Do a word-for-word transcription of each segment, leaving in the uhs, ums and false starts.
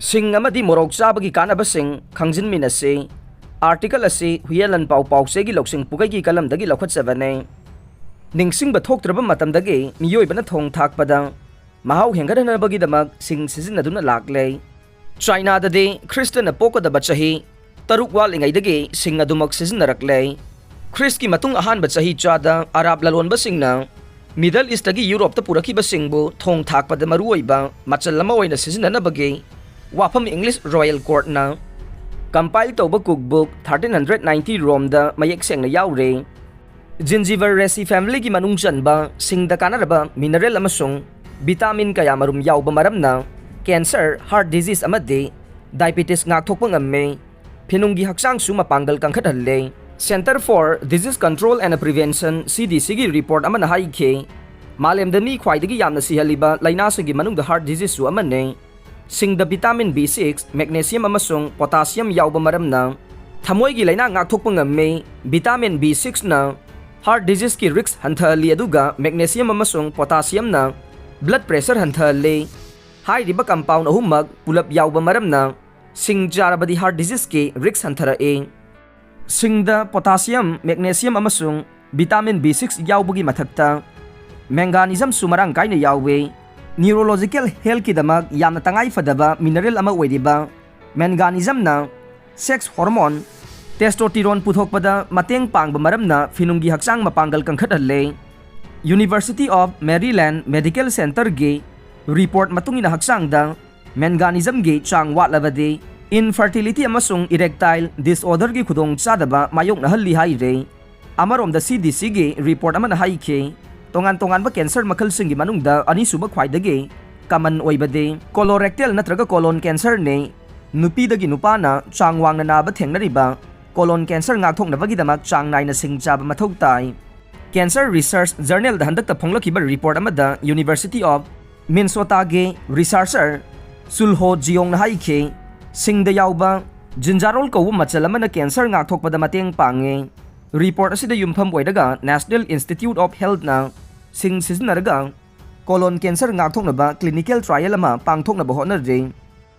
ꯁꯤꯡ ꯑꯃꯗꯤ ꯃꯣꯔꯣꯛ ꯆꯥꯕꯒꯤ ꯀꯥꯟꯅꯕꯁꯤꯡ ꯈꯪꯖꯤꯟꯃꯤꯟꯅꯁꯤ꯫ ꯑꯥꯔꯇꯤꯀꯜ ꯑꯁꯤ ꯍꯨꯌꯦꯟ ꯂꯟꯄꯥꯎ ꯄꯥꯎꯆꯦꯒꯤ ꯂꯧꯁꯤꯡ ꯄꯨꯈꯩꯒꯤ ꯀꯂꯝꯗꯒꯤ ꯂꯧꯈꯠꯆꯕꯅꯤ꯫ ꯅꯤꯡꯁꯤꯡꯕ ꯊꯣꯛꯇ꯭ꯔꯕ ꯃꯇꯝꯗꯒꯤ ꯃꯤꯑꯣꯏꯕꯅ ꯊꯣꯡ ꯊꯥꯛꯄꯗ ꯃꯍꯥꯎ ꯍꯦꯟꯒꯠꯍꯟꯅꯕꯒꯤꯗꯃꯛ ꯁꯤꯡ ꯁꯤꯖꯤꯟꯅꯗꯨꯅ ꯂꯥꯛꯂꯦ꯫ ꯆꯥꯏꯅꯥꯗꯗꯤ ꯈ꯭ꯔꯤꯁꯇꯅ ꯄꯣꯛꯀꯗꯕ ꯆꯍꯤ ꯇꯔꯨꯛ ꯋꯥꯠꯂꯤꯉꯩꯗꯒꯤ ꯁꯤꯡ ꯑꯗꯨꯃꯛ ꯁꯤꯖꯤꯟꯅꯔꯛꯂꯦ꯫ ꯈ꯭ꯔꯤꯁꯀꯤ ꯃꯇꯨꯡ ꯑꯍꯥꯟꯕ ꯆꯍꯤ ꯆꯥꯗ ꯑꯔꯥꯕ ꯂꯂꯣꯟꯕꯁꯤꯡꯅ ꯃꯤꯗꯜ ꯏꯁꯇꯒꯤ ꯌꯨꯔꯣꯞꯇ ꯄꯨꯔꯛꯈꯤꯕꯁꯤꯡꯕꯨ ꯊꯣꯡ ꯊꯥꯛꯄꯗ ꯃꯔꯨꯑꯣꯏꯕ ꯃꯆꯜ ꯑꯃ ꯑꯣꯏꯅ ꯁꯤꯖꯤꯟꯅꯅꯕꯒꯤ ꯋꯥꯐꯝ ꯏꯪꯂꯤꯁ ꯔꯣꯌꯦꯜ ꯀꯣꯔꯠꯅ ꯀꯝꯄꯥꯏꯜ ꯇꯧꯕ cook book thirteen hundred ninety ꯔꯣꯝꯗ ꯃꯌꯦꯛ ꯁꯦꯡꯅ ꯌꯥꯎꯔꯦ꯫ ꯖꯤꯟꯖꯤꯕꯔ ꯔꯦꯁꯤ ꯐꯦꯃꯤꯂꯤꯒꯤ ꯃꯅꯨꯡ ꯆꯟꯕ ꯁꯤꯡꯗ ꯀꯥꯟꯅꯔꯕ ꯃꯤꯅꯔꯦꯜ ꯑꯃꯁꯨꯡ ꯚꯤꯇꯥꯃꯤꯟ ꯀꯌꯥꯃꯔꯨꯝ ꯌꯥꯎꯕ ꯃꯔꯝꯅ ꯀꯦꯟꯁꯔ, ꯍꯥꯔꯠ ꯗꯤꯖꯤꯖ ꯑꯃꯗꯤ ꯗꯥꯏꯕꯤꯇꯤꯁ ꯉꯥꯛꯊꯣꯛꯄ ꯉꯝꯃꯤ꯫ ꯐꯤꯅꯨꯡꯒꯤ ꯍꯛꯆꯥꯡꯁꯨ ꯃꯄꯥꯡꯒꯜ ꯀꯟꯈꯠꯍꯜꯂꯦ꯫ Centre for Disease Control and Prevention, ꯁꯤ ꯗꯤ ꯁꯤꯒꯤ ꯔꯤꯄꯣꯔꯠ ꯑꯃꯅ ꯍꯥꯏꯈꯤ, ꯃꯥꯂꯦꯝꯗ ꯃꯤ ꯈ꯭ꯋꯥꯏꯗꯒꯤ ꯌꯥꯝꯅ ꯁꯤꯍꯜꯂꯤꯕ ꯂꯥꯏꯅꯥꯁꯤꯡꯒꯤ ꯃꯅꯨꯡꯗ ꯍꯥꯔꯠ ꯗꯤꯖꯤꯖꯁꯨ ꯑꯃꯅꯤ꯫ ꯁꯤꯡꯗ ꯚꯤꯇꯥꯃꯤꯟ ꯕꯤ ꯁꯤꯛꯁ, ꯃꯦꯒꯅꯦꯁꯤꯌꯝ ꯑꯃꯁꯨꯡ ꯄꯣꯇꯥꯁꯤꯌꯝ ꯌꯥꯎꯕ ꯃꯔꯝꯅ ꯊꯃꯣꯏꯒꯤ ꯂꯥꯏꯅꯥ ꯉꯥꯛꯊꯣꯛꯄ ꯉꯝꯃꯤ꯫ ꯚꯤꯇꯥꯃꯤꯟ ꯕꯤ ꯁꯤꯛꯁꯅ ꯍꯥꯔꯠ ꯗꯤꯖꯤꯖꯀꯤ ꯔꯤꯁꯛ ꯍꯟꯊꯍꯜꯂꯤ, ꯑꯗꯨꯒ ꯃꯦꯒꯅꯦꯁꯤꯌꯝ ꯑꯃꯁꯨꯡ ꯄꯣꯇꯥꯁꯤꯌꯝꯅ ꯕ꯭ꯂꯗ ꯄ꯭ꯔꯦꯁꯔ ꯍꯟꯊꯍꯜꯂꯤ꯫ ꯍꯥꯏꯔꯤꯕ ꯀꯝꯄꯥꯎꯟ ꯑꯍꯨꯝꯃꯛ ꯄꯨꯂꯞ ꯌꯥꯎꯕ ꯃꯔꯝꯅ ꯁꯤꯡ ꯆꯥꯔꯕꯗꯤ ꯍꯥꯔꯠ ꯗꯤꯖꯤꯖꯀꯤ ꯔꯤꯁꯛ ꯍꯟꯊꯔꯛꯏ꯫ ꯁꯤꯡꯗ ꯄꯣꯇꯥꯁꯤꯌꯝ, ꯃꯦꯒꯅꯦꯁꯤꯌꯝ ꯑꯃꯁꯨꯡ ꯚꯤꯇꯥꯃꯤꯟ ꯕꯤ ꯁꯤꯛꯁ ꯌꯥꯎꯕꯒꯤ ꯃꯊꯛꯇ ꯃꯦꯡꯒꯥꯅꯤꯖꯝꯁꯨ ꯃꯔꯥꯡ ꯀꯥꯏꯅ ꯌꯥꯎꯏ꯫ ꯅ꯭ꯌꯨꯔꯣꯂꯣꯖꯤꯀꯦꯜ ꯍꯦꯜꯊꯀꯤꯗꯃꯛ ꯌꯥꯝꯅ ꯇꯉꯥꯏ ꯐꯗꯕ ꯃꯤꯅꯔꯦꯜ ꯑꯃ ꯑꯣꯏꯔꯤꯕ ꯃꯦꯡꯒꯥꯅꯤꯖꯝꯅ ꯁꯦꯛꯁ ꯍꯣꯔꯃꯣꯟ ꯇꯦꯁꯇꯣꯁꯇꯤꯔꯣꯟ ꯄꯨꯊꯣꯛꯄꯗ ꯃꯇꯦꯡ ꯄꯥꯡꯕ ꯃꯔꯝꯅ ꯐꯤꯅꯨꯡꯒꯤ ꯍꯛꯆꯥꯡ ꯃꯄꯥꯡꯒꯜ ꯀꯟꯈꯠꯍꯜꯂꯦ꯫ University of Maryland Medical Centerꯒꯤ ꯔꯤꯄꯣꯔꯠ ꯃꯇꯨꯡ ꯏꯟꯅ ꯍꯛꯆꯥꯡꯗ ꯃꯦꯡꯒꯥꯅꯤꯖꯝꯒꯤ ꯆꯥꯡ ꯋꯥꯠꯂꯕꯗꯤ ꯏꯟꯐꯔꯇꯤꯂꯤꯇꯤ ꯑꯃꯁꯨꯡ ꯏꯔꯦꯛꯇꯥꯏꯜ ꯗꯤꯁꯑꯣꯔꯗꯔꯒꯤ ꯈꯨꯗꯣꯡꯆꯥꯗꯕ ꯃꯥꯌꯣꯛꯅꯍꯜꯂꯤ ꯍꯥꯏꯔꯦ꯫ ꯑꯃꯔꯣꯝꯗ ꯁꯤ ꯗꯤ ꯁꯤꯒꯤ ꯔꯤꯄꯣꯔꯠ ꯑꯃꯅ ꯍꯥꯏꯈꯤ, ꯇꯣꯉꯥꯟ ꯇꯣꯉꯥꯟꯕ ꯀꯦꯟꯁꯔ ꯃꯈꯜꯁꯤꯡꯒꯤ ꯃꯅꯨꯡꯗ ꯑꯅꯤꯁꯨꯕ ꯈ꯭ꯋꯥꯏꯗꯒꯤ ꯀꯃꯟ ꯑꯣꯏꯕꯗꯤ ꯀꯣꯂꯣꯔꯦꯛꯇꯦꯜ ꯅꯠꯇ꯭ꯔꯒ ꯀꯣꯂꯣꯟ ꯀꯦꯟꯁꯔꯅꯤ꯫ ꯅꯨꯄꯤꯗꯒꯤ ꯅꯨꯄꯥꯅ ꯆꯥꯡ ꯋꯥꯡꯅ ꯅꯥꯕ ꯊꯦꯡꯅꯔꯤꯕ ꯀꯣꯂꯣꯟ ꯀꯦꯟꯁꯔ ꯉꯥꯛꯊꯣꯛꯅꯕꯒꯤꯗꯃꯛ ꯆꯥꯡ ꯅꯥꯏꯅ ꯁꯤꯡ ꯆꯥꯕ ꯃꯊꯧ ꯇꯥꯏ꯫ ꯀꯦꯟꯁꯔ ꯔꯤꯁꯔꯆ ꯖꯔꯅꯦꯜꯗ ꯍꯟꯗꯛꯇ ꯐꯣꯡꯂꯛꯈꯤꯕ ꯔꯤꯄꯣꯔꯠ ꯑꯃꯗ University of Minnesotaꯒꯤ ꯔꯤꯁꯥꯔꯆꯔ ꯆꯨꯜꯍꯣ ꯖꯤꯌꯣꯡꯅ ꯍꯥꯏꯈꯤ, ꯁꯤꯡꯗ ꯌꯥꯎꯕ ꯖꯤꯟꯖꯥꯔꯣꯜ ꯀꯧꯕ ꯃꯆꯜ ꯑꯃꯅ ꯀꯦꯟꯁꯔ ꯉꯥꯛꯊꯣꯛꯄꯗ ꯃꯇꯦꯡ ꯄꯥꯡꯉꯤ꯫ ꯔꯤꯄꯣꯔꯠ ꯑꯁꯤꯗ ꯌꯨꯝꯐꯝ ꯑꯣꯏꯔꯒ National Institute of Healthꯅ ꯁꯤꯡ ꯁꯤꯖꯤꯟꯅꯔꯒ ꯀꯣꯂꯣꯟ ꯀꯦꯟꯁꯔ ꯉꯥꯛꯊꯣꯛꯅꯕ ꯀ꯭ꯂꯤꯅꯤꯀꯦꯜ ꯇ꯭ꯔꯥꯌꯦꯜ ꯑꯃ ꯄꯥꯡꯊꯣꯛꯅꯕ ꯍꯣꯠꯅꯔꯤ꯫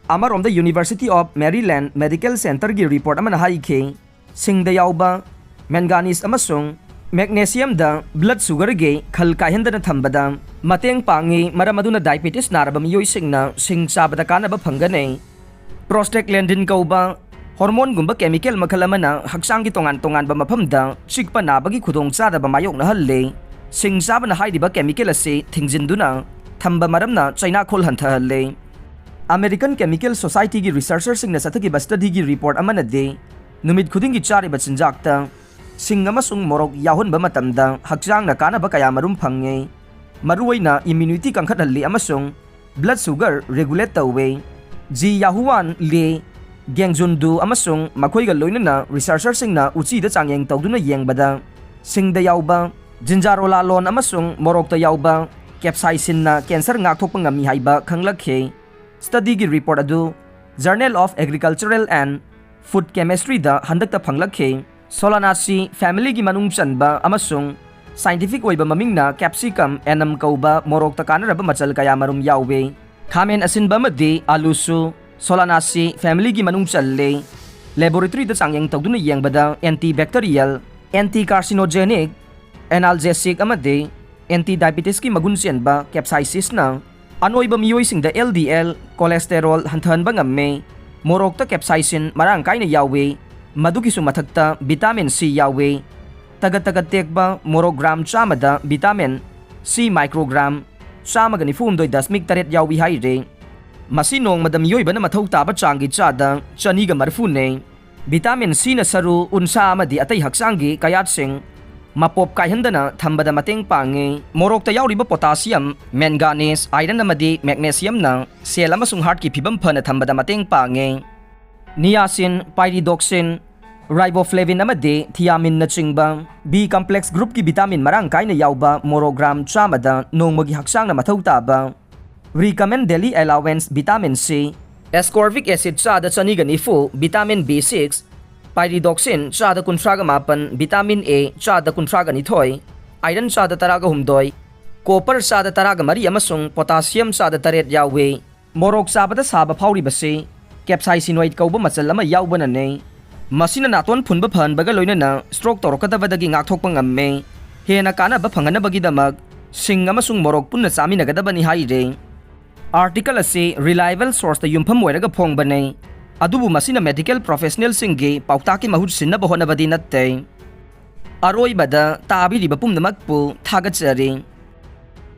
ꯑꯃꯔꯣꯝꯗ University of Maryland Medical Centerꯒꯤ report ꯑꯃꯅ ꯍꯥꯏꯈꯤ, ꯁꯤꯡꯗ ꯌꯥꯎꯕ manganese ꯑꯃꯁꯨꯡ magnesiumꯗ blood sugarꯒꯤ ꯈꯜ ꯀꯥꯏꯍꯟꯗꯅ ꯊꯝꯕꯗ ꯃꯇꯦꯡ ꯄꯥꯡꯉꯤ, ꯃꯔꯝ ꯑꯗꯨꯅ diabetes ꯅꯥꯔꯕ ꯃꯤꯑꯣꯏꯁꯤꯡꯅ ꯁꯤꯡ ꯆꯥꯕꯗ ꯀꯥꯟꯅꯕ ꯐꯪꯒꯅꯤ꯫ Prostaglandin ꯀꯧꯕ hormoneꯒꯨꯝꯕ chemical ꯃꯈꯜ ꯑꯃꯅ ꯍꯛꯆꯥꯡꯒꯤ ꯇꯣꯉꯥꯟ ꯇꯣꯉꯥꯟꯕ ꯃꯐꯝꯗ ꯆꯤꯛꯄ ꯅꯥꯕꯒꯤ ꯈꯨꯗꯣꯡꯆꯥꯗꯕ ꯃꯥꯌꯣꯛꯅꯍꯜꯂꯤ꯫ ꯁꯤꯡ ꯆꯥꯕꯅ ꯍꯥꯏꯔꯤꯕ chemical ꯑꯁꯤ ꯊꯤꯡꯖꯤꯟꯗꯨꯅ ꯊꯝꯕ ꯃꯔꯝꯅ ꯆꯩꯅꯥꯈꯣꯜ ꯍꯟꯊꯍꯜꯂꯤ꯫ American Chemical Societyꯒꯤ researcherꯁꯤꯡꯅ ꯆꯠꯊꯈꯤꯕ studyꯒꯤ report ꯑꯃꯅꯗꯤ ꯅꯨꯃꯤꯠ ꯈꯨꯗꯤꯡꯒꯤ ꯆꯥꯔꯤꯕ ꯆꯤꯟꯖꯥꯛꯇ ꯁꯤꯡ ꯑꯃꯁꯨꯡ ꯃꯣꯔꯣꯛ ꯌꯥꯎꯍꯟꯕ ꯃꯇꯝꯗ ꯍꯛꯆꯥꯡꯅ ꯀꯥꯟꯅꯕ ꯀꯌꯥꯃꯔꯨꯝ ꯐꯪꯉꯤ꯫ ꯃꯔꯨꯑꯣꯏꯅ immunity ꯀꯟꯈꯠꯍꯜꯂꯤ ꯑꯃꯁꯨꯡ blood sugar regulate ꯇꯧꯏ꯫ ꯖꯤ ꯌꯥꯍꯨꯋꯥꯟ, ꯂꯤ ꯒꯦꯡꯖꯨꯟꯗꯨ ꯑꯃꯁꯨꯡ ꯃꯈꯣꯏꯒ ꯂꯣꯏꯅꯅ researcherꯁꯤꯡꯅ ꯎꯆꯤꯗ ꯆꯥꯡꯌꯦꯡ ꯇꯧꯗꯨꯅ ꯌꯦꯡꯕꯗ ꯁꯤꯡꯗ ꯌꯥꯎꯕ gingerololone ꯑꯃꯁꯨꯡ ꯃꯣꯔꯣꯛꯇ ꯌꯥꯎꯕ capsaicinꯅ cancer ꯉꯥꯛꯊꯣꯛꯄ ꯉꯝꯃꯤ ꯍꯥꯏꯕ ꯈꯪꯂꯛꯈꯤ꯫ Studyꯒꯤ report ꯑꯗꯨ Journal of Agricultural and Food Chemistryꯗ ꯍꯟꯗꯛꯇ ꯐꯪꯂꯛꯈꯤ꯫ Solanaceae familyꯒꯤ ꯃꯅꯨꯡ ꯆꯟꯕ ꯑꯃꯁꯨꯡ scientific ꯑꯣꯏꯕ ꯃꯃꯤꯡꯅ capsicum annum ꯀꯧꯕ ꯃꯣꯔꯣꯛꯇ ꯀꯥꯟꯅꯔꯕ ꯃꯆꯜ ꯀꯌꯥꯃꯔꯨꯝ ꯌꯥꯎꯏ꯫ ꯈꯥꯃꯦꯟ ꯑꯁꯤꯟꯕ ꯑꯃꯗꯤ ꯑꯂꯨꯁꯨ Solanaceae familyꯒꯤ ꯃꯅꯨꯡ ꯆꯜꯂꯤ꯫ Laboratoryꯗ ꯆꯥꯡꯌꯦꯡ ꯇꯧꯗꯨꯅ ꯌꯦꯡꯕꯗ antibacterial, anti-carcinogenic, analgesic ꯑꯃꯗꯤ anti-diabetesꯀꯤ ꯃꯒꯨꯟ ꯆꯦꯟꯕ capsaicinꯅ ꯑꯅꯣꯏꯕ ꯃꯤꯑꯣꯏꯁꯤꯡꯗ LDL cholesterol ꯍꯟꯊꯍꯟꯕ ꯉꯝꯃꯤ꯫ ꯃꯣꯔꯣꯛꯇ capsaicin ꯃꯔꯥꯡ ꯀꯥꯏꯅ ꯌꯥꯎꯏ꯫ ꯃꯗꯨꯒꯤꯁꯨ ꯃꯊꯛꯇ vitamin C ꯌꯥꯎꯏ꯫ ꯇꯒꯠ ꯇꯒꯠ ꯇꯦꯛꯄ ꯃꯣꯔꯣꯛ gram ꯆꯥꯝꯃꯗ vitamin C microgram ꯆꯥꯝꯃꯒ ꯅꯤꯐꯨ ꯍꯨꯝꯗꯣꯏ ꯗꯁꯃꯤꯛ ꯇꯔꯦꯠ ꯌꯥꯎꯏ ꯍꯥꯏꯔꯤ꯫ ꯃꯁꯤ ꯅꯣꯡꯃꯗ ꯃꯤꯑꯣꯏꯕꯅ ꯃꯊꯧ ꯇꯥꯕ ꯆꯥꯡꯒꯤ ꯆꯥꯗ ꯆꯅꯤꯒ ꯃꯔꯤꯐꯨꯅꯤ꯫ Vitamin Cꯅ ꯁꯔꯨ, ꯎꯟꯁꯥ ꯑꯃꯗꯤ ꯑꯇꯩ ꯍꯛꯆꯥꯡꯒꯤ ꯀꯌꯥꯠꯁꯤꯡ ꯃꯄꯣꯞ ꯀꯥꯏꯍꯟꯗꯅ ꯊꯝꯕꯗ ꯃꯇꯦꯡ ꯄꯥꯡꯉꯤ꯫ ꯃꯣꯔꯣꯛꯇ ꯌꯥꯎꯔꯤꯕ potassium, manganese, iron ꯑꯃꯗꯤ magnesiumꯅ cell ꯑꯃꯁꯨꯡ heartꯀꯤ ꯐꯤꯕꯝ ꯐꯅ ꯊꯝꯕꯗ ꯃꯇꯦꯡ ꯄꯥꯡꯉꯤ꯫ Niacin, pyridoxine, riboflavin ꯑꯃꯗꯤ thiaminꯅꯆꯤꯡꯕ B complex groupꯀꯤ vitamin ꯃꯔꯥꯡ ꯀꯥꯏꯅ ꯌꯥꯎꯕ ꯃꯣꯔꯣꯛ gram ꯆꯥꯝꯃꯗ ꯅꯣꯡꯃꯒꯤ ꯍꯛꯆꯥꯡꯅ ꯃꯊꯧ ꯇꯥꯕ recommend daily allowance vitamin C, ascorbic acid ꯆꯥꯗ ꯆꯅꯤꯒ ꯅꯤꯐꯨ, vitamin B six, pyridoxine ꯆꯥꯗ ꯀꯨꯟꯊ꯭ꯔꯥꯒ ꯃꯥꯄꯟ, vitamin A ꯆꯥꯗ ꯀꯨꯟꯊ꯭ꯔꯥꯒ ꯅꯤꯊꯣꯏ, iron ꯆꯥꯗ ꯇꯔꯥꯒ ꯍꯨꯝꯗꯣꯏ, copper ꯆꯥꯗ ꯇꯔꯥꯒ ꯃꯔꯤ ꯑꯃꯁꯨꯡ potassium ꯆꯥꯗ ꯇꯔꯦꯠ ꯌꯥꯎꯏ꯫ ꯃꯣꯔꯣꯛ ꯆꯥꯕꯗ ꯁꯥꯕ ꯐꯥꯎꯔꯤꯕꯁꯤ capsaicinoid ꯀꯧꯕ ꯃꯆꯜ ꯑꯃ ꯌꯥꯎꯕꯅꯅꯤ꯫ ꯃꯁꯤꯅ ꯅꯥꯇꯣꯟ ꯐꯨꯟꯕ ꯐꯍꯟꯕꯒ ꯂꯣꯏꯅꯅ stroke ꯇꯧꯔꯛꯀꯗꯕꯗꯒꯤ ꯉꯥꯛꯊꯣꯛꯄ ꯉꯝꯃꯤ꯫ ꯍꯦꯟꯅ ꯀꯥꯟꯅꯕ ꯐꯪꯍꯟꯅꯕꯒꯤꯗꯃꯛ ꯁꯤꯡ ꯑꯃꯁꯨꯡ ꯃꯣꯔꯣꯛ ꯄꯨꯟꯅ ꯆꯥꯃꯤꯟꯅꯒꯗꯕꯅꯤ ꯍꯥꯏꯔꯤ꯫ Article ꯑꯁꯤ reliable sourceꯇ ꯌꯨꯝꯐꯝ ꯑꯣꯏꯔꯒ ꯐꯣꯡꯕꯅꯤ, ꯑꯗꯨꯕꯨ ꯃꯁꯤꯅ medical professionalꯁꯤꯡꯒꯤ ꯄꯥꯎꯇꯥꯛꯀꯤ ꯃꯍꯨꯠ ꯁꯤꯟꯅꯕ ꯍꯣꯠꯅꯕꯗꯤ ꯅꯠꯇꯦ꯫ ꯑꯔꯣꯏꯕꯗ ꯇꯥꯕꯤꯔꯤꯕ ꯄꯨꯝꯅꯃꯛꯄꯨ ꯊꯥꯒꯠꯆꯔꯤ꯫